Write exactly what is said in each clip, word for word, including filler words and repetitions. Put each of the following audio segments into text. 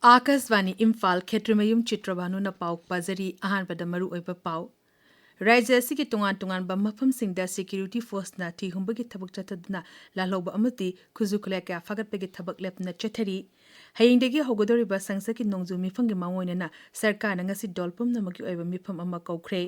ꯑꯥꯀꯥꯁꯕꯥꯅꯤ ꯏꯝꯐꯥꯜ, ꯈꯦꯇ꯭ꯔꯤꯃꯌꯨꯝ ꯆꯤꯇ꯭ꯔꯕꯥꯅꯨꯅ ꯄꯥꯎ ꯄꯥꯖꯔꯤ꯫ ꯑꯍꯥꯟꯕꯗ ꯃꯔꯨꯑꯣꯏꯕ ꯄꯥꯎ꯫ ꯔꯥꯖ꯭ꯌ ꯑꯁꯤꯒꯤ ꯇꯣꯉꯥꯟ ꯇꯣꯉꯥꯟꯕ ꯃꯐꯝꯁꯤꯡꯗ security forceꯅ ꯊꯤ ꯍꯨꯝꯕꯒꯤ ꯊꯕꯛ ꯆꯠꯊꯗꯨꯅ ꯂꯥꯜꯍꯧꯕ ꯑꯃꯗꯤ ꯈꯨꯠꯁꯨ ꯈꯨꯠꯂꯥꯏ ꯀꯌꯥ ꯐꯥꯒꯠꯄꯒꯤ ꯊꯕꯛ ꯂꯦꯞꯇꯅ ꯆꯠꯊꯔꯤ꯫ ꯍꯌꯦꯡꯗꯒꯤ ꯍꯧꯒꯗꯧꯔꯤꯕ ꯁꯪꯁꯠꯀꯤ ꯅꯣꯡꯖꯨ ꯃꯤꯐꯝꯒꯤ ꯃꯥꯡꯑꯣꯏꯅꯅ ꯁꯔꯀꯥꯔꯅ ꯉꯁꯤ ꯗꯣꯜ ꯄꯨꯝꯅꯃꯛꯀꯤ ꯑꯣꯏꯕ ꯃꯤꯐꯝ ꯑꯃ ꯀꯧꯈ꯭ꯔꯦ꯫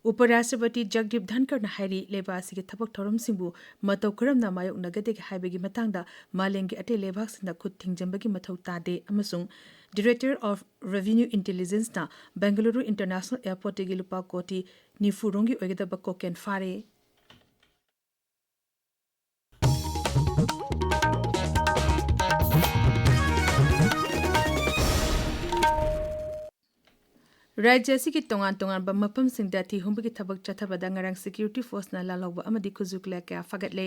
ꯎꯄ ꯔꯥꯁꯇ꯭ꯔꯄꯇꯤ ꯖꯒꯗꯤꯞ ꯙꯟꯀꯔꯅ ꯍꯥꯏꯔꯤ, ꯂꯩꯕꯥꯛ ꯑꯁꯤꯒꯤ ꯊꯕꯛ ꯊꯧꯔꯝꯁꯤꯡꯕꯨ ꯃꯇꯧ ꯀꯔꯝꯅ ꯃꯥꯌꯣꯛꯅꯒꯗꯒꯦ ꯍꯥꯏꯕꯒꯤ ꯃꯇꯥꯡꯗ ꯃꯥꯂꯦꯝꯒꯤ ꯑꯇꯩ ꯂꯩꯕꯥꯛꯁꯤꯡꯅ ꯈꯨꯠ ꯊꯤꯡꯖꯤꯟꯕꯒꯤ ꯃꯊꯧ ꯇꯥꯗꯦ ꯑꯃꯁꯨꯡ Director of Revenue Intelligenceꯅ Bengaluru International Airportꯇꯒꯤ ꯂꯨꯄꯥ ꯀꯣꯇꯤ ꯅꯤꯐꯨ ꯔꯣꯝꯒꯤ ꯑꯣꯏꯒꯗꯕ cocaine ꯐꯥꯔꯦ꯫ ꯔꯥꯖ꯭ꯌ ꯑꯁꯤꯒꯤ ꯇꯣꯉꯥꯟ ꯇꯣꯉꯥꯟꯕ ꯃꯐꯝꯁꯤꯡꯗ ꯊꯤ ꯍꯨꯝꯕꯒꯤ ꯊꯕꯛ ꯆꯠꯊꯕꯗ ꯉꯔꯥꯡ security forceꯅ ꯂꯥꯜꯍꯧꯕ ꯑꯃꯗꯤ ꯈꯨꯠꯁꯨ ꯈꯨꯠꯂꯥꯏ ꯀꯌꯥ ꯐꯥꯒꯠꯂꯦ꯫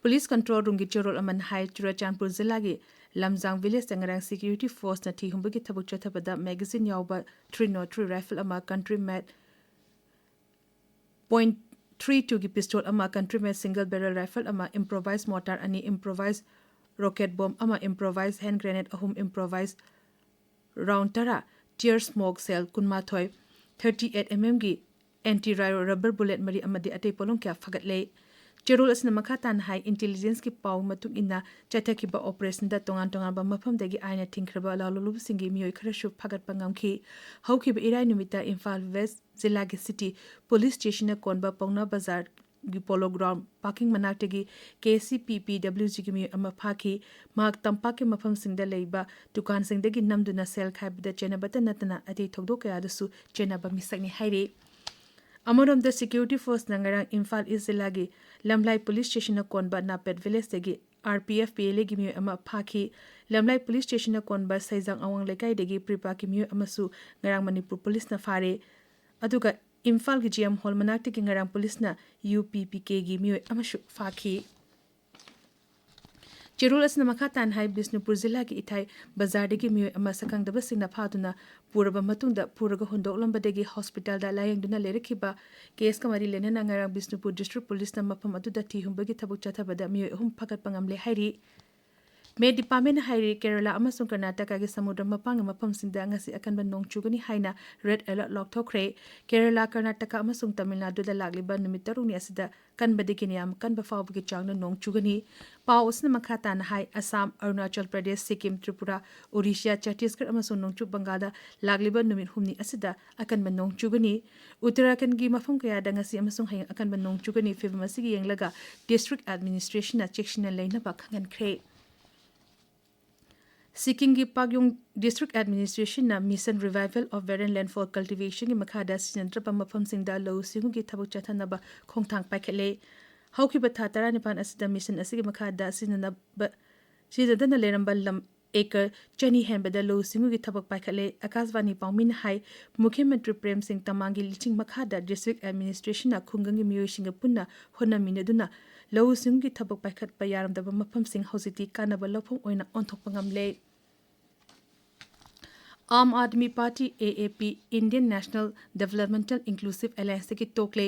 Police control roomꯒꯤ ꯆꯦꯔꯣꯜ ꯑꯃꯅ ꯍꯥꯏ, ꯆꯨꯔꯥꯆꯥꯟꯄꯨꯔ ꯖꯤꯂꯥꯒꯤ ꯂꯝꯖꯥꯡ villageꯇ ꯉꯔꯥꯡ security forceꯅ ꯊꯤ ꯍꯨꯝꯕꯒꯤ ꯊꯕꯛ ꯆꯠꯊꯕꯗ magazine ꯌꯥꯎꯕ three nought three rifle ꯑꯃ, country made point three twoꯒꯤ pistol ꯑꯃ, country made single barrel rifle ꯑꯃ, improvised mortar ꯑꯅꯤ, improvised rocket bomb ꯑꯃ, improvised hand grenade ꯑꯍꯨꯝ, improvised round ꯇꯔꯥ, tear smoke shell ꯀꯨꯟꯃꯥꯊꯣꯏ, thirty eight mmꯒꯤ anti rubber bullet ꯃꯔꯤ ꯑꯃꯗꯤ ꯑꯇꯩ ꯄꯣꯠꯂꯝ ꯀꯌꯥ ꯐꯥꯒꯠꯂꯦ꯫ ꯆꯦꯔꯣꯜ ꯑꯁꯤꯅ ꯃꯈꯥ ꯇꯥꯅ ꯍꯥꯏ, intelligenceꯀꯤ ꯄꯥꯎ ꯃꯇꯨꯡ ꯏꯟꯅ ꯆꯠꯊꯈꯤꯕ operationꯗ ꯇꯣꯉꯥꯟ ꯇꯣꯉꯥꯟꯕ ꯃꯐꯝꯗꯒꯤ ꯑꯥꯏꯟꯅ ꯊꯤꯡꯈ꯭ꯔꯕ ꯂꯥꯜꯍꯧꯂꯨꯕꯁꯤꯡꯒꯤ ꯃꯤꯑꯣꯏ ꯈꯔꯁꯨ ꯐꯥꯒꯠꯄ ꯉꯝꯈꯤ꯫ ꯍꯧꯈꯤꯕ ꯏꯔꯥꯏ ꯅꯨꯃꯤꯠꯇ ꯏꯝꯐꯥꯜ West ꯖꯤꯂꯥꯒꯤ city police stationꯅ ꯀꯣꯟꯕ ꯄꯥꯎꯅꯥ ꯕꯖꯥꯔꯒꯤ Polo Ground parking ꯃꯅꯥꯛꯇꯒꯤ KCP PWGꯒꯤ ꯃꯤꯑꯣꯏ ꯑꯃ ꯐꯥꯈꯤ꯫ ꯃꯍꯥꯛ ꯇꯝꯄꯥꯛꯀꯤ ꯃꯐꯝꯁꯤꯡꯗ ꯂꯩꯕ ꯗꯨꯀꯥꯟꯁꯤꯡꯗꯒꯤ ꯅꯝꯗꯨꯅ ꯁꯦꯜ ꯈꯥꯏꯕꯗ ꯆꯦꯟꯅꯕꯇ ꯅꯠꯇꯅ ꯑꯇꯩ ꯊꯧꯗꯣꯛ ꯀꯌꯥꯗꯁꯨ ꯆꯦꯟꯅꯕ ꯃꯤꯁꯛꯅꯤ ꯍꯥꯏꯔꯤ꯫ ꯑꯃꯔꯣꯝꯗ security forceꯅ ꯉꯔꯥꯡ ꯏꯝꯐꯥꯜ East ꯖꯤꯂꯥꯒꯤ ꯂꯝꯂꯥꯏ police stationꯅ ꯀꯣꯟꯕ ꯅꯥꯄꯦꯠ villageꯇꯒꯤ RPF PLAꯒꯤ ꯃꯤꯑꯣꯏ ꯑꯃ ꯐꯥꯈꯤ꯫ ꯂꯝꯂꯥꯏ police stationꯅ ꯀꯣꯟꯕ ꯁꯩꯖꯥꯡ ꯑꯋꯥꯡ ꯂꯩꯀꯥꯏꯗꯒꯤ ꯄ꯭ꯔꯤꯄꯥꯛꯀꯤ ꯃꯤꯑꯣꯏ ꯑꯃꯁꯨ ꯉꯔꯥꯡ ꯃꯅꯤꯄꯨꯔ policeꯅ ꯐꯥꯔꯦ꯫ ꯑꯗꯨꯒ ꯏꯝꯐꯥꯜꯒꯤ GM Hall ꯃꯅꯥꯛꯇꯒꯤ ꯉꯔꯥꯡ policeꯅ UPPKꯒꯤ ꯃꯤꯑꯣꯏ ꯑꯃꯁꯨ ꯐꯥꯈꯤ꯫ ꯆꯦꯔꯣꯜ ꯑꯁꯤꯅ ꯃꯈꯥ ꯇꯥꯅ ꯍꯥꯏ, ꯕꯤꯁꯅꯨꯄꯨꯔ ꯖꯤꯂꯥꯒꯤ ꯏꯊꯥꯏ ꯕꯖꯥꯔꯗꯒꯤ ꯃꯤꯑꯣꯏ ꯑꯃ ꯁꯛꯈꯪꯗꯕꯁꯤꯡꯅ ꯐꯥꯗꯨꯅ ꯄꯨꯔꯕ ꯃꯇꯨꯡꯗ ꯄꯨꯔꯒ ꯍꯨꯟꯗꯣꯛꯂꯝꯕꯗꯒꯤ hospitalꯗ ꯂꯥꯌꯦꯡꯗꯨꯅ ꯂꯩꯔꯛꯈꯤꯕ caseꯀ ꯃꯔꯤ ꯂꯩꯅꯅ ꯉꯔꯥꯡ ꯕꯤꯁꯅꯨꯄꯨꯔ district policeꯅ ꯃꯐꯝ ꯑꯗꯨꯗ ꯊꯤ ꯍꯨꯝꯕꯒꯤ ꯊꯕꯛ ꯆꯠꯊꯕꯗ ꯃꯤꯑꯣꯏ ꯑꯍꯨꯝ ꯐꯥꯒꯠꯄ ꯉꯝꯂꯦ ꯍꯥꯏꯔꯤ꯫ ꯃꯦꯠ ꯗꯤꯄꯥꯔꯠꯃꯦꯟꯅ ꯍꯥꯏꯔꯤ, ꯀꯦꯔꯂꯥ ꯑꯃꯁꯨꯡ ꯀꯔꯅꯥꯇꯀꯥꯒꯤ ꯁꯃꯨꯗ꯭ꯔ ꯃꯄꯥꯟꯒꯤ ꯃꯐꯝꯁꯤꯡꯗ ꯉꯁꯤ ꯑꯀꯟꯕ ꯅꯣꯡ ꯆꯨꯒꯅꯤ ꯍꯥꯏꯅ ꯔꯦꯗ ꯑꯦꯂꯔꯠ ꯂꯥꯎꯊꯣꯛꯈ꯭ꯔꯦ꯫ ꯀꯦꯔꯂꯥ, ꯀꯔꯅꯥꯇꯀꯥ ꯑꯃꯁꯨꯡ ꯇꯥꯃꯤꯜ ꯅꯥꯗꯨꯗ ꯂꯥꯛꯂꯤꯕ ꯅꯨꯃꯤꯠ ꯇꯔꯨꯛꯅꯤ ꯑꯁꯤꯗ ꯀꯟꯕꯗꯒꯤꯅ ꯌꯥꯝ ꯀꯟꯕ ꯐꯥꯎꯕꯒꯤ ꯆꯥꯡꯗ ꯅꯣꯡ ꯆꯨꯒꯅꯤ꯫ ꯄꯥꯎ ꯑꯁꯤꯅ ꯃꯈꯥ ꯇꯥꯅ ꯍꯥꯏ, ꯑꯁꯥꯝ, ꯑꯔꯨꯅꯥꯆꯜ ꯄ꯭ꯔꯗꯦꯁ, ꯁꯤꯛꯀꯤꯝ, ꯇ꯭ꯔꯤꯄꯨꯔꯥ, ꯑꯣꯔꯤꯁꯥ, ꯆꯇꯤꯁꯒꯔ ꯑꯃꯁꯨꯡ ꯅꯣꯡꯆꯨꯞ ꯕꯪꯒꯥꯜꯗ ꯂꯥꯛꯂꯤꯕ ꯅꯨꯃꯤꯠ ꯍꯨꯝꯅꯤ ꯑꯁꯤꯗ ꯑꯀꯟꯕ ꯅꯣꯡ ꯆꯨꯒꯅꯤ꯫ ꯎꯠꯇꯔꯥꯈꯟꯗꯒꯤ ꯃꯐꯝ ꯀꯌꯥꯗ ꯉꯁꯤ ꯑꯃꯁꯨꯡ ꯍꯌꯦꯡ ꯑꯀꯟꯕ ꯅꯣꯡ ꯆꯨꯒꯅꯤ꯫ ꯐꯤꯚꯝ ꯑꯁꯤꯒꯤ ꯌꯦꯡꯂꯒ ꯗꯤꯁꯇ꯭ꯔꯤꯛ ꯑꯦꯗꯃꯤꯅꯤꯁꯇ꯭ꯔꯦꯁꯟꯅ ꯆꯦꯛꯁꯤꯟꯅ ꯂꯩꯅꯕ ꯈꯪꯍꯟꯈ꯭ꯔꯦ꯫ ꯁꯤꯛꯀꯤꯝꯒꯤ ꯄꯥꯛꯌꯣꯡ district ꯑꯦꯗꯃꯤꯅꯤꯁꯇ꯭ꯔꯦꯁꯟꯅ Mission Revival of Barren Land for Cultivation ꯒꯤ ꯃꯈꯥꯗ ꯁꯤꯖꯤꯟꯅꯗ꯭ꯔꯕ ꯃꯐꯝꯁꯤꯡꯗ ꯂꯧꯎ ꯁꯤꯡꯎꯒꯤ ꯊꯕꯛ ꯆꯠꯊꯅꯕ ꯈꯣꯡꯊꯥꯡ ꯄꯥꯏꯈꯠꯂꯦ꯫ ꯍꯧꯈꯤꯕ ꯊꯥ ꯇꯔꯥꯅꯤꯄꯥꯟ ꯑꯁꯤꯗ ꯃꯤꯁꯟ ꯑꯁꯤꯒꯤ ꯃꯈꯥꯗ ꯁꯤꯖꯤꯟꯅꯕ, ꯁꯤꯖꯤꯟꯅꯗꯅ ꯂꯩꯔꯝꯕ ꯂꯝ ꯑꯦꯀꯔ ꯆꯅꯤ ꯍꯦꯟꯕꯗ ꯂꯧꯎ ꯁꯤꯡꯎꯒꯤ ꯊꯕꯛ ꯄꯥꯏꯈꯠꯂꯦ꯫ ꯑꯀꯥꯁꯕꯥꯅꯤ ꯄꯥꯎꯃꯤꯅ ꯍꯥꯏ, ꯃꯨꯈ꯭ꯌ ꯃꯟꯇ꯭ꯔꯤ ꯄ꯭ꯔꯦꯝ ꯁꯤꯡ ꯇꯃꯥꯡꯒꯤ ꯂꯤꯆꯤꯡ ꯃꯈꯥꯗ ꯗꯤꯁꯇ꯭ꯔꯤꯛ ꯑꯦꯗꯃꯤꯅꯤꯁꯇ꯭ꯔꯦꯁꯟꯅ ꯈꯨꯡꯒꯪꯒꯤ ꯃꯤꯑꯣꯏꯁꯤꯡꯒ ꯄꯨꯟꯅ ꯍꯣꯠꯅꯃꯤꯟꯅꯗꯨꯅ ꯂꯧꯎ ꯁꯤꯡꯎꯒꯤ ꯊꯕꯛ ꯄꯥꯏꯈꯠꯄ ꯌꯥꯔꯝꯗꯕ ꯃꯐꯝꯁꯤꯡ ꯍꯧꯖꯤꯛꯇꯤ ꯀꯥꯟꯅꯕ ꯂꯧꯐꯝ ꯑꯣꯏꯅ ꯑꯣꯟꯊꯣꯛꯄ ꯉꯝꯂꯦ꯫ ꯑꯥꯝ ꯑꯥꯗꯃꯤ ꯄꯥꯔꯇꯤ, ꯑꯦ ꯑꯦ ꯄꯤ, Indian National Developmental Inclusive Alliance ꯇꯒꯤ ꯇꯣꯛꯂꯦ꯫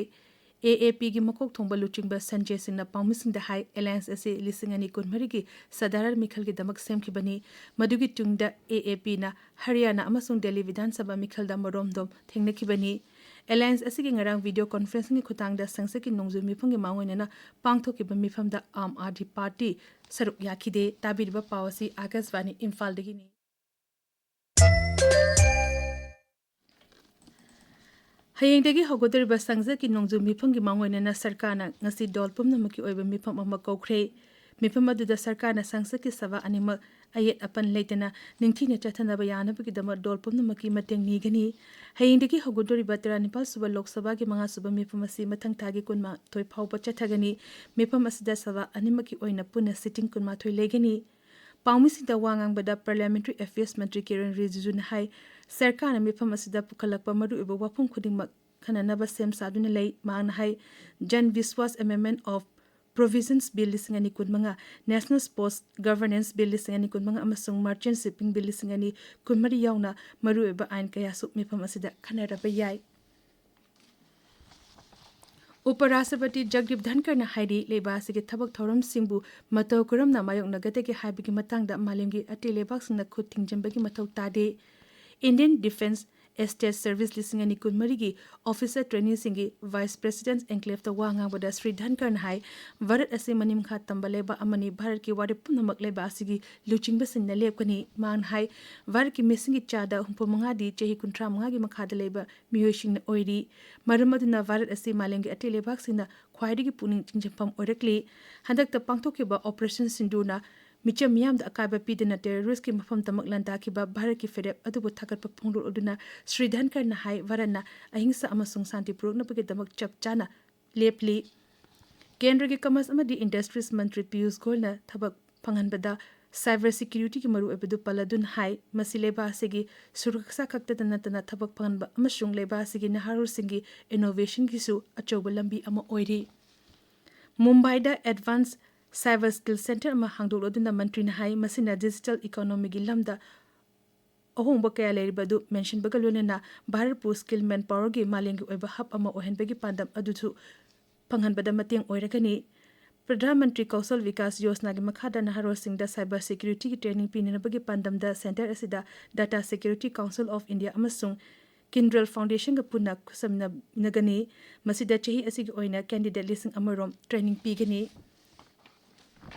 ꯑꯦ ꯑꯦ ꯄꯤꯒꯤ ꯃꯀꯣꯛ ꯊꯣꯡꯕ ꯂꯨꯆꯤꯡꯕ ꯁꯟꯖꯦ ꯁꯤꯡꯅ ꯄꯥꯎꯃꯤꯁꯤꯡꯗ ꯍꯥꯏ, ꯑꯦꯂꯥꯌꯟꯁ ꯑꯁꯤ ꯂꯤꯁꯤꯡ ꯑꯅꯤ ꯀꯨꯟꯃꯔꯤꯒꯤ ꯁꯙꯥꯔꯟ ꯃꯤꯈꯜꯒꯤ ꯗꯃꯛ ꯁꯦꯝꯈꯤꯕꯅꯤ꯫ ꯃꯗꯨꯒꯤ ꯇꯨꯡꯗ ꯑꯦ ꯑꯦ ꯄꯤꯅ ꯍꯔꯤꯌꯥꯅꯥ ꯑꯃꯁꯨꯡ ꯗꯦꯜꯂꯤ ꯕꯤꯙꯥꯟ ꯁꯚꯥ ꯃꯤꯈꯜꯗ ꯃꯔꯣꯝꯗꯣꯝ ꯊꯦꯡꯅꯈꯤꯕꯅꯤ꯫ ꯑꯦꯂꯥꯌꯟꯁ ꯑꯁꯤꯒꯤ ꯉꯔꯥꯡ ꯚꯤꯗꯤꯑꯣ ꯀꯣꯟꯐꯔꯦꯟꯁꯤꯡꯒꯤ ꯈꯨꯠꯊꯥꯡꯗ ꯁꯪꯁꯠꯀꯤ ꯅꯣꯡꯖꯨ ꯃꯤꯐꯝꯒꯤ ꯃꯥꯡꯑꯣꯏꯅꯅ ꯄꯥꯡꯊꯣꯛꯈꯤꯕ ꯃꯤꯐꯝꯗ ꯑꯥꯝ ꯑꯥꯗꯃꯤ ꯄꯥꯔꯇꯤ ꯁꯔꯨꯛ ꯌꯥꯈꯤꯗꯦ꯫ ꯇꯥꯕꯤꯔꯤꯕ ꯄꯥꯎ ꯑꯁꯤ ꯑꯥꯀꯥꯁꯕꯥꯅꯤ ꯏꯝꯐꯥꯜꯗꯒꯤꯅꯤ꯫ ꯍꯌꯦꯡꯗꯒꯤ ꯍꯧꯒꯗꯧꯔꯤꯕ ꯁꯪꯁꯠꯀꯤ ꯅꯣꯡꯖꯨ ꯃꯤꯐꯝꯒꯤ ꯃꯥꯡꯑꯣꯏꯅꯅ ꯁꯔꯀꯥꯔꯅ ꯉꯁꯤ ꯗꯣꯜ ꯄꯨꯝꯅꯃꯛꯀꯤ ꯑꯣꯏꯕ ꯃꯤꯐꯝ ꯑꯃ ꯀꯧꯈ꯭ꯔꯦ꯫ ꯃꯤꯐꯝ ꯑꯗꯨꯗ ꯁꯔꯀꯥꯔꯅ ꯁꯪꯁꯠꯀꯤ ꯁꯚꯥ ꯑꯅꯤꯃꯛ ꯑꯌꯦꯠ ꯑꯄꯟ ꯂꯩꯇꯅ ꯅꯤꯡꯊꯤꯅ ꯆꯠꯊꯅꯕ ꯌꯥꯅꯕꯒꯤꯗꯃꯛ ꯗꯣꯜ ꯄꯨꯝꯅꯃꯛꯀꯤ ꯃꯇꯦꯡ ꯅꯤꯒꯅꯤ꯫ ꯍꯌꯦꯡꯗꯒꯤ ꯍꯧꯒꯗꯧꯔꯤꯕ ꯇꯔꯥꯅꯤꯄꯥꯜ ꯁꯨꯕ ꯂꯣꯛ ꯁꯚꯥꯒꯤ ꯃꯉꯥ ꯁꯨꯕ ꯃꯤꯐꯝ ꯑꯁꯤ ꯃꯊꯪ ꯊꯥꯒꯤ ꯀꯨꯟꯃꯥꯊꯣꯏ ꯐꯥꯎꯕ ꯆꯠꯊꯒꯅꯤ꯫ ꯃꯤꯐꯝ ꯑꯁꯤꯗ ꯁꯚꯥ ꯑꯅꯤꯃꯛꯀꯤ ꯑꯣꯏꯅ ꯄꯨꯟꯅ ꯁꯤꯇꯤꯡ ꯀꯨꯟꯃꯥꯊꯣꯏ ꯂꯩꯒꯅꯤ꯫ ꯄꯥꯎꯃꯤꯁꯤꯡꯗ ꯋꯥ ꯉꯥꯡꯕꯗ ꯄꯥꯔꯂꯤꯌꯥꯃꯦꯟꯇꯔꯤ ꯑꯦꯐꯤꯌꯔꯁ ꯃꯟꯇ꯭ꯔꯤ ꯀꯤꯔꯟ ꯔꯤꯖꯤꯖꯨꯅ ꯍꯥꯏ, ꯁꯔꯀꯥꯔꯅ ꯃꯤꯐꯝ ꯑꯁꯤꯗ ꯄꯨꯈꯠꯂꯛꯄ ꯃꯔꯨꯑꯣꯏꯕ ꯋꯥꯐꯝ ꯈꯨꯗꯤꯡꯃꯛ ꯈꯟꯅꯅꯕ ꯁꯦꯝ ꯁꯥꯗꯨꯅ ꯂꯩ꯫ ꯃꯍꯥꯛꯅ ꯍꯥꯏ, Jan Vishwas Amendment of Provisions Bill ꯂꯤꯁꯤꯡ ꯑꯅꯤ ꯀꯨꯟꯃꯉꯥ, National Sports Governance Bill ꯂꯤꯁꯤꯡ ꯑꯅꯤ ꯀꯨꯟꯃꯉꯥ ꯑꯃꯁꯨꯡ Merchant Shipping Bill ꯂꯤꯁꯤꯡ ꯑꯅꯤ ꯀꯨꯟꯃꯔꯤ ꯌꯥꯎꯅ ꯃꯔꯨꯑꯣꯏꯕ ꯑꯥꯏꯟ ꯀꯌꯥꯁꯨ ꯃꯤꯐꯝ ꯑꯁꯤꯗ ꯈꯟꯅꯔꯕ ꯌꯥꯏ꯫ ꯎꯄ ꯔꯥꯁꯇ꯭ꯔꯄꯇꯤ ꯖꯒꯗꯤꯞ ꯙꯟꯀꯔꯅ ꯍꯥꯏꯔꯤ, ꯂꯩꯕꯥꯛ ꯑꯁꯤꯒꯤ ꯊꯕꯛ ꯊꯧꯔꯝꯁꯤꯡꯕꯨ ꯃꯇꯧ ꯀꯔꯝꯅ ꯃꯥꯌꯣꯛꯅꯒꯗꯒꯦ ꯍꯥꯏꯕꯒꯤ ꯃꯇꯥꯡꯗ ꯃꯥꯂꯦꯝꯒꯤ ꯑꯇꯩ ꯂꯩꯕꯥꯛꯁꯤꯡꯅ ꯈꯨꯠ ꯊꯤꯡꯖꯤꯟꯕꯒꯤ ꯃꯊꯧ ꯇꯥꯗꯦ꯫ Indian Defence Estate Service ꯂꯤꯁꯤꯡ ꯑꯅꯤ ꯀꯨꯟꯃꯔꯤꯒꯤ officer traineeꯁꯤꯡꯒꯤ Vice President's Enclaveꯇ ꯋꯥ ꯉꯥꯡꯕꯗ ꯁ꯭ꯔꯤ ꯙꯟꯀꯔꯅ ꯍꯥꯏ, ꯚꯥꯔꯠ ꯑꯁꯤ ꯃꯅꯤꯡ ꯃꯈꯥ ꯇꯝꯕ ꯂꯩꯕꯥꯛ ꯑꯃꯅꯤ, ꯚꯥꯔꯠꯀꯤ ꯋꯥꯔꯦꯞ ꯄꯨꯝꯅꯃꯛ ꯂꯩꯕꯥꯛ ꯑꯁꯤꯒꯤ ꯂꯨꯆꯤꯡꯕꯁꯤꯡꯅ ꯂꯦꯞꯀꯅꯤ꯫ ꯃꯍꯥꯛꯅ ꯍꯥꯏ, ꯚꯥꯔꯠꯀꯤ ꯃꯤꯁꯤꯡꯒꯤ ꯆꯥꯗ ꯍꯨꯝꯐꯨ ꯃꯉꯥꯗꯤ ꯆꯍꯤ ꯀꯨꯟꯊ꯭ꯔꯥ ꯃꯉꯥꯒꯤ ꯃꯈꯥꯗ ꯂꯩꯕ ꯃꯤꯑꯣꯏꯁꯤꯡꯅ ꯑꯣꯏꯔꯤ꯫ ꯃꯔꯝ ꯑꯗꯨꯅ ꯚꯥꯔꯠ ꯑꯁꯤ ꯃꯥꯂꯦꯝꯒꯤ ꯑꯇꯩ ꯂꯩꯕꯥꯛꯁꯤꯡꯅ ꯈ꯭ꯋꯥꯏꯗꯒꯤ ꯄꯨꯛꯅꯤꯡ ꯆꯤꯡꯁꯤꯟꯐꯝ ꯑꯣꯏꯔꯛꯂꯤ꯫ ꯍꯟꯗꯛꯇ ꯄꯥꯡꯊꯣꯛꯈꯤꯕ Operation ꯁꯤꯟꯗꯨꯅ ꯃꯤꯆꯝ ꯃꯤꯌꯥꯝꯗ ꯑꯀꯥꯏꯕ ꯄꯤꯗꯅ terroristꯀꯤ ꯃꯐꯝ ꯇꯃꯛ ꯂꯥꯟꯗꯥꯈꯤꯕ ꯚꯥꯔꯠꯀꯤ ꯐꯤꯔꯦꯞ ꯑꯗꯨꯕꯨ ꯊꯥꯒꯠꯄ ꯐꯣꯡꯗꯣꯛꯂꯗꯨꯅ ꯁ꯭ꯔꯤ ꯙꯟꯀꯔꯅ ꯍꯥꯏ, ꯚꯥꯔꯠꯅ ꯑꯍꯤꯡꯁꯥ ꯑꯃꯁꯨꯡ ꯁꯥꯟꯇꯤ ꯄꯨꯔꯛꯅꯕꯒꯤꯗꯃꯛ ꯆꯞ ꯆꯥꯅ ꯂꯦꯞꯂꯤ꯫ ꯀꯦꯟꯗ꯭ꯔꯒꯤ Commerce ꯑꯃꯗꯤ Industries ꯃꯟꯇ꯭ꯔꯤ ꯄꯤꯌꯨꯁ ꯒꯣꯌꯜꯅ ꯊꯕꯛ ꯐꯪꯍꯟꯕꯗ cyber securityꯒꯤ ꯃꯔꯨꯑꯣꯏꯕꯗꯨ ꯄꯜꯂꯗꯨꯅ ꯍꯥꯏ, ꯃꯁꯤ ꯂꯩꯕꯥꯛ ꯑꯁꯤꯒꯤ ꯁꯨꯔꯛꯁꯥ ꯈꯛꯇꯗ ꯅꯠꯇꯅ ꯊꯕꯛ ꯐꯪꯍꯟꯕ ꯑꯃꯁꯨꯡ ꯂꯩꯕꯥꯛ ꯑꯁꯤꯒꯤ ꯅꯍꯥꯔꯣꯜꯁꯤꯡꯒꯤ innovationꯒꯤꯁꯨ ꯑꯆꯧꯕ ꯂꯝꯕꯤ ꯑꯃ ꯑꯣꯏꯔꯤ꯫ ꯃꯨꯝꯕꯥꯏꯗ Advanced Cyber Skill Centre ꯑꯃ ꯍꯥꯡꯗꯣꯛꯂꯗꯨꯅ ꯃꯟꯇ꯭ꯔꯤꯅ ꯍꯥꯏ, ꯃꯁꯤꯅ digital economyꯒꯤ ꯂꯝꯗ ꯑꯍꯣꯡꯕ ꯀꯌꯥ ꯂꯩꯔꯤꯕ ꯑꯗꯨ ꯃꯦꯟꯁꯤꯟꯕꯒ ꯂꯣꯏꯅꯅ ꯚꯥꯔꯠꯄꯨ skilled manpowerꯒꯤ ꯃꯥꯂꯦꯝꯒꯤ ꯑꯣꯏꯕ hub ꯑꯃ ꯑꯣꯏꯍꯟꯕꯒꯤ ꯄꯥꯟꯗꯝ ꯑꯗꯨꯁꯨ ꯐꯪꯍꯟꯕꯗ ꯃꯇꯦꯡ ꯑꯣꯏꯔꯒꯅꯤ꯫ ꯄ꯭ꯔꯙꯥꯟ ꯃꯟꯇ꯭ꯔꯤ ꯀꯧꯁꯜ ꯕꯤꯀꯥꯁ ꯌꯣꯖꯅꯥꯒꯤ ꯃꯈꯥꯗ ꯅꯍꯥꯔꯣꯜꯁꯤꯡꯗ cyber securityꯒꯤ training ꯄꯤꯅꯅꯕꯒꯤ ꯄꯥꯟꯗꯝꯗ centre ꯑꯁꯤꯗ Data Security Council of India ꯑꯃꯁꯨꯡ Kyndryl Foundationꯒ ꯄꯨꯟꯅ ꯈꯨꯠꯁꯝꯅꯒꯅꯤ꯫ ꯃꯁꯤꯗ ꯆꯍꯤ ꯑꯁꯤꯒꯤ ꯑꯣꯏꯅ candidate ꯂꯤꯁꯤꯡ ꯑꯃꯔꯣꯝ training ꯄꯤꯒꯅꯤ꯫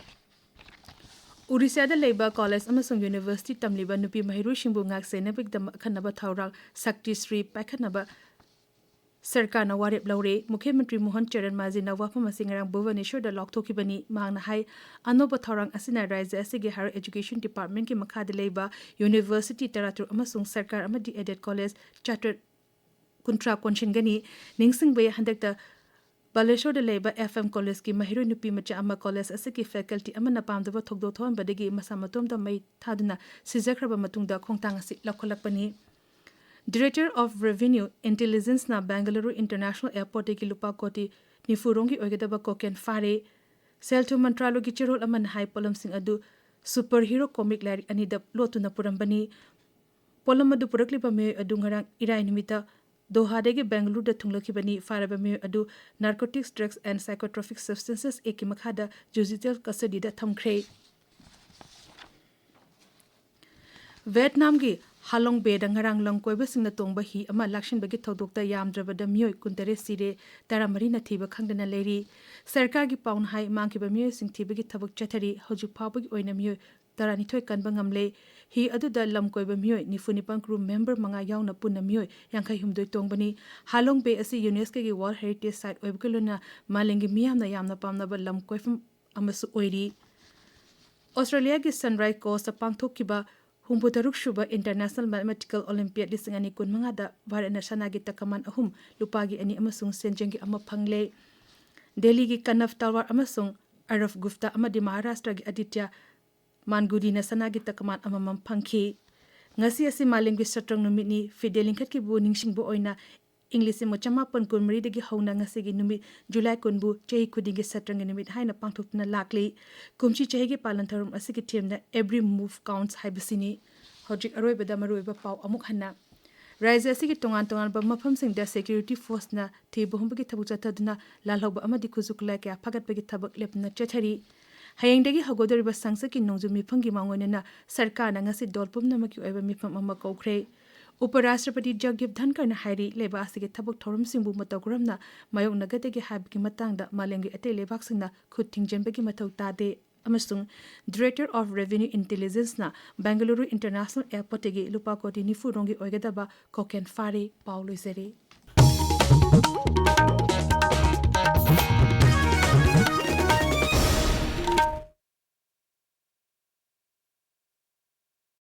ꯎꯔꯤꯁꯥꯗ ꯂꯩꯕ college ꯑꯃꯁꯨꯡ university ꯇꯝꯂꯤꯕ ꯅꯨꯄꯤ ꯃꯍꯩꯔꯣꯏꯁꯤꯡꯕꯨ ꯉꯥꯛꯁꯦꯟꯅꯕꯒꯤꯗꯃꯛ ꯑꯈꯟꯅꯕ ꯊꯧꯔꯥꯡ ꯁꯛꯇꯤ ꯁ꯭ꯔꯤ ꯄꯥꯏꯈꯠꯅꯕ ꯁꯔꯀꯥꯔꯅ ꯋꯥꯔꯦꯞ ꯂꯧꯔꯦ꯫ ꯃꯨꯈ꯭ꯌ ꯃꯟꯇ꯭ꯔꯤ ꯃꯣꯍꯟ ꯆꯔꯟ ꯃꯥꯖꯤꯅ ꯋꯥꯐꯝ ꯑꯁꯤ ꯉꯔꯥꯡ ꯚꯨꯕꯅꯦꯁ꯭ꯋꯔꯗ ꯂꯥꯎꯊꯣꯛꯈꯤꯕꯅꯤ꯫ ꯃꯍꯥꯛꯅ ꯍꯥꯏ, ꯑꯅꯧꯕ ꯊꯧꯔꯥꯡ ꯑꯁꯤꯅ ꯔꯥꯖ꯭ꯌ ꯑꯁꯤꯒꯤ higher education departmentꯀꯤ ꯃꯈꯥꯗ ꯂꯩꯕ university ꯇꯔꯥꯇꯔꯨꯛ ꯑꯃꯁꯨꯡ ꯁꯔꯀꯥꯔ ꯑꯃꯗꯤ aided college ꯆꯥꯇ꯭ꯔꯦꯠ ꯀꯨꯟꯊ꯭ꯔꯥ ꯀꯣꯟꯁꯤꯟꯒꯅꯤ꯫ ꯅꯤꯡꯁꯤꯡꯕ ꯌꯥꯏ, ꯍꯟꯗꯛꯇ ꯕꯥꯂꯦꯁꯣꯔꯗ ꯂꯩꯕ F M collegeꯀꯤ ꯃꯍꯩꯔꯣꯏ ꯅꯨꯄꯤ ꯃꯆꯥ ꯑꯃ college ꯑꯁꯤꯒꯤ faculty ꯑꯃꯅ ꯄꯥꯝꯗꯕ ꯊꯧꯗꯣꯛ ꯊꯣꯛꯍꯟꯕꯗꯒꯤ ꯃꯁꯥ ꯃꯇꯣꯝꯇ ꯃꯩ ꯊꯥꯗꯨꯅ ꯁꯤꯖꯈ꯭ꯔꯕ ꯃꯇꯨꯡꯗ ꯈꯣꯡꯊꯥꯡ ꯑꯁꯤ ꯂꯧꯈꯠꯂꯛꯄꯅꯤ꯫ Director of Revenue Intelligenceꯅ Bengaluru International Airportꯇꯒꯤ ꯂꯨꯄꯥ ꯀꯣꯇꯤ ꯅꯤꯐꯨ ꯔꯣꯝꯒꯤ ꯑꯣꯏꯒꯗꯕ cocaine ꯐꯥꯔꯦ꯫ ꯁꯦꯜ ꯊꯨꯝ ꯃꯟꯇ꯭ꯔꯥꯂꯣꯏꯒꯤ ꯆꯦꯔꯣꯜ ꯑꯃꯅ ꯍꯥꯏ, ꯄꯣꯠꯂꯝꯁꯤꯡ ꯑꯗꯨ superhero comic ꯂꯥꯏꯔꯤꯛ ꯑꯅꯤꯗ ꯂꯣꯠꯇꯨꯅ ꯄꯨꯔꯝꯕꯅꯤ꯫ ꯄꯣꯠꯂꯝ ꯑꯗꯨ ꯄꯨꯔꯛꯂꯤꯕ ꯃꯤꯑꯣꯏ ꯑꯗꯨ ꯉꯔꯥꯡ ꯏꯔꯥꯏ ꯅꯨꯃꯤꯠꯇ ꯗꯣꯍꯥꯗꯒꯤ ꯕꯦꯡꯒꯂꯨꯔꯨꯗ ꯊꯨꯡꯂꯛꯈꯤꯕꯅꯤ꯫ ꯐꯥꯔꯕ ꯃꯤꯑꯣꯏ ꯑꯗꯨ Narcotics, Drugs and Psychotropic Substances Actꯀꯤ ꯃꯈꯥꯗ judicial custodyꯗ ꯊꯝꯈ꯭ꯔꯦ꯫ ꯚꯤꯌꯦꯠꯅꯥꯝꯒꯤ ꯍꯥꯂꯣꯡ ꯕꯦꯗ ꯉꯔꯥꯡ ꯂꯝ ꯀꯣꯏꯕꯁꯤꯡꯅ ꯇꯣꯡꯕ ꯍꯤ ꯑꯃ ꯂꯥꯛꯁꯤꯟꯕꯒꯤ ꯊꯧꯗꯣꯛꯇ ꯌꯥꯝꯗ꯭ꯔꯕꯗ ꯃꯤꯑꯣꯏ ꯀꯨꯟꯇꯔꯦꯠ ꯁꯤꯔꯦ, ꯇꯔꯥꯃꯔꯤꯅ ꯊꯤꯕ ꯈꯪꯗꯅ ꯂꯩꯔꯤ꯫ ꯁꯔꯀꯥꯔꯒꯤ ꯄꯥꯎꯅ ꯍꯥꯏ, ꯃꯥꯡꯈꯤꯕ ꯃꯤꯑꯣꯏꯁꯤꯡ ꯊꯤꯕꯒꯤ ꯊꯕꯛ ꯆꯠꯊꯔꯤ꯫ ꯍꯧꯖꯤꯛ ꯐꯥꯎꯕꯒꯤ ꯑꯣꯏꯅ ꯃꯤꯑꯣꯏ ꯇꯔꯥꯅꯤꯊꯣꯏ ꯀꯟꯕ ꯉꯝꯂꯦ꯫ ꯍꯤ ꯑꯗꯨꯗ ꯂꯝ ꯀꯣꯏꯕ ꯃꯤꯑꯣꯏ ꯅꯤꯐꯨ ꯅꯤꯄꯥꯟ, crew member ꯃꯉꯥ ꯌꯥꯎꯅ ꯄꯨꯟꯅ ꯃꯤꯑꯣꯏ ꯌꯥꯡꯈꯩ ꯍꯨꯝꯗꯣꯏ ꯇꯣꯡꯕꯅꯤ꯫ ꯍꯥꯂꯣꯡ ꯕꯦ ꯑꯁꯤ UNESCOꯒꯤ World Heritage Site ꯑꯣꯏꯕꯒ ꯂꯣꯏꯅꯅ ꯃꯥꯂꯦꯝꯒꯤ ꯃꯤꯌꯥꯝꯅ ꯌꯥꯝꯅ ꯄꯥꯝꯅꯕ ꯂꯝ ꯀꯣꯏꯐꯝ ꯑꯃꯁꯨ ꯑꯣꯏꯔꯤ꯫ ꯑꯣꯁꯇ꯭ꯔꯦꯂꯤꯌꯥꯒꯤ Sunrise Coastꯇ ꯄꯥꯡꯊꯣꯛꯈꯤꯕ ꯍꯨꯝꯐꯨꯇꯔꯨꯛ ꯁꯨꯕ International Mathematical Olympiad ꯂꯤꯁꯤꯡ ꯑꯅꯤ ꯀꯨꯟꯃꯉꯥꯗ ꯚꯥꯔꯠꯅ ꯁꯅꯥꯒꯤ ꯇꯀꯃꯥꯟ ꯑꯍꯨꯝ, ꯂꯨꯄꯥꯒꯤ ꯑꯅꯤ ꯑꯃꯁꯨꯡ ꯁꯦꯟꯖꯦꯡꯒꯤ ꯑꯃ ꯐꯪꯂꯦ꯫ ꯗꯦꯜꯂꯤꯒꯤ ꯀꯅꯚ ꯇꯜꯋꯥꯔ ꯑꯃꯁꯨꯡ ꯑꯔꯕ ꯒꯨꯞꯇꯥ ꯑꯃꯗꯤ ꯃꯍꯥꯔꯥꯁꯇ꯭ꯔꯒꯤ ꯑꯗꯤꯇ꯭ꯌ ꯃꯥꯟꯒꯨꯗꯤꯅ ꯁꯅꯥꯒꯤ ꯇꯀꯃꯥꯟ ꯑꯃꯃꯝ ꯐꯪꯈꯤ꯫ ꯉꯁꯤ ꯑꯁꯤ ꯃꯥꯂꯦꯝꯒꯤ ꯁꯠꯇ꯭ꯔꯪ ꯅꯨꯃꯤꯠꯅꯤ꯫ ꯐꯤꯗꯦ ꯂꯤꯡꯈꯠꯈꯤꯕꯕꯨ ꯅꯤꯡꯁꯤꯡꯕ ꯑꯣꯏꯅ ꯏꯪ ꯂꯤꯁꯤꯡ ꯑꯃ ꯆꯃꯥꯄꯟ ꯀꯨꯟꯃꯔꯤꯗꯒꯤ ꯍꯧꯅ ꯉꯁꯤꯒꯤ ꯅꯨꯃꯤꯠ, ꯖꯨꯂꯥꯏ ꯀꯨꯟꯕꯨ ꯆꯍꯤ ꯈꯨꯗꯤꯡꯒꯤ ꯁꯠꯇ꯭ꯔꯪꯒꯤ ꯅꯨꯃꯤꯠ ꯍꯥꯏꯅ ꯄꯥꯡꯊꯣꯛꯇꯨꯅ ꯂꯥꯛꯂꯤ꯫ ꯀꯨꯝꯁꯤ ꯆꯍꯤꯒꯤ ꯄꯥꯂꯟ ꯊꯧꯔꯝ ꯑꯁꯤꯒꯤ themeꯅ Every Move Counts ꯍꯥꯏꯕꯁꯤꯅꯤ꯫ ꯍꯧꯖꯤꯛ ꯑꯔꯣꯏꯕꯗ ꯃꯔꯨꯑꯣꯏꯕ ꯄꯥꯎ ꯑꯃꯨꯛ ꯍꯟꯅ꯫ ꯔꯥꯖ꯭ꯌ ꯑꯁꯤꯒꯤ ꯇꯣꯉꯥꯟ ꯇꯣꯉꯥꯟꯕ ꯃꯐꯝꯁꯤꯡꯗ security forceꯅ ꯊꯤꯕ ꯍꯨꯝꯕꯒꯤ ꯊꯕꯛ ꯆꯠꯊꯗꯨꯅ ꯂꯥꯜꯍꯧꯕ ꯑꯃꯗꯤ ꯈꯨꯠꯁꯨ ꯈꯨꯠꯂꯥꯏ ꯀꯌꯥ ꯐꯥꯒꯠꯄꯒꯤ ꯊꯕꯛ ꯂꯦꯞꯇꯅ ꯆꯠꯊꯔꯤ꯫ ꯍꯌꯦꯡꯗꯒꯤ ꯍꯧꯒꯗꯧꯔꯤꯕ ꯁꯪꯁꯠꯀꯤ ꯅꯣꯡꯖꯨ ꯃꯤꯐꯝꯒꯤ ꯃꯥꯡꯑꯣꯏꯅꯅ ꯁꯔꯀꯥꯔꯅ ꯉꯁꯤ ꯗꯣꯜ ꯄꯨꯝꯅꯃꯛꯀꯤ ꯑꯣꯏꯕ ꯃꯤꯐꯝ ꯑꯃ ꯀꯧꯈ꯭ꯔꯦ꯫ ꯎꯄ ꯔꯥꯁꯇ꯭ꯔꯄꯇꯤ ꯖꯒꯗꯤꯞ ꯙꯟꯀꯔꯅ ꯍꯥꯏꯔꯤ, ꯂꯩꯕꯥꯛ ꯑꯁꯤꯒꯤ ꯊꯕꯛ ꯊꯧꯔꯝꯁꯤꯡꯕꯨ ꯃꯇꯧ ꯀꯔꯝꯅ ꯃꯥꯌꯣꯛꯅꯒꯗꯒꯦ ꯍꯥꯏꯕꯒꯤ ꯃꯇꯥꯡꯗ ꯃꯥꯂꯦꯝꯒꯤ ꯑꯇꯩ ꯂꯩꯕꯥꯛꯁꯤꯡꯅ ꯈꯨꯠ ꯊꯤꯡꯖꯤꯟꯕꯒꯤ ꯃꯊꯧ ꯇꯥꯗꯦ꯫ ꯑꯃꯁꯨꯡ Director of Revenue Intelligenceꯅ Bengaluru International Airportꯇꯒꯤ ꯂꯨꯄꯥ ꯀꯣꯇꯤ ꯅꯤꯐꯨ ꯔꯣꯝꯒꯤ ꯑꯣꯏꯒꯗꯕ cocaine ꯐꯥꯔꯦ꯫ ꯄꯥꯎ ꯂꯣꯏꯖꯔꯦ꯫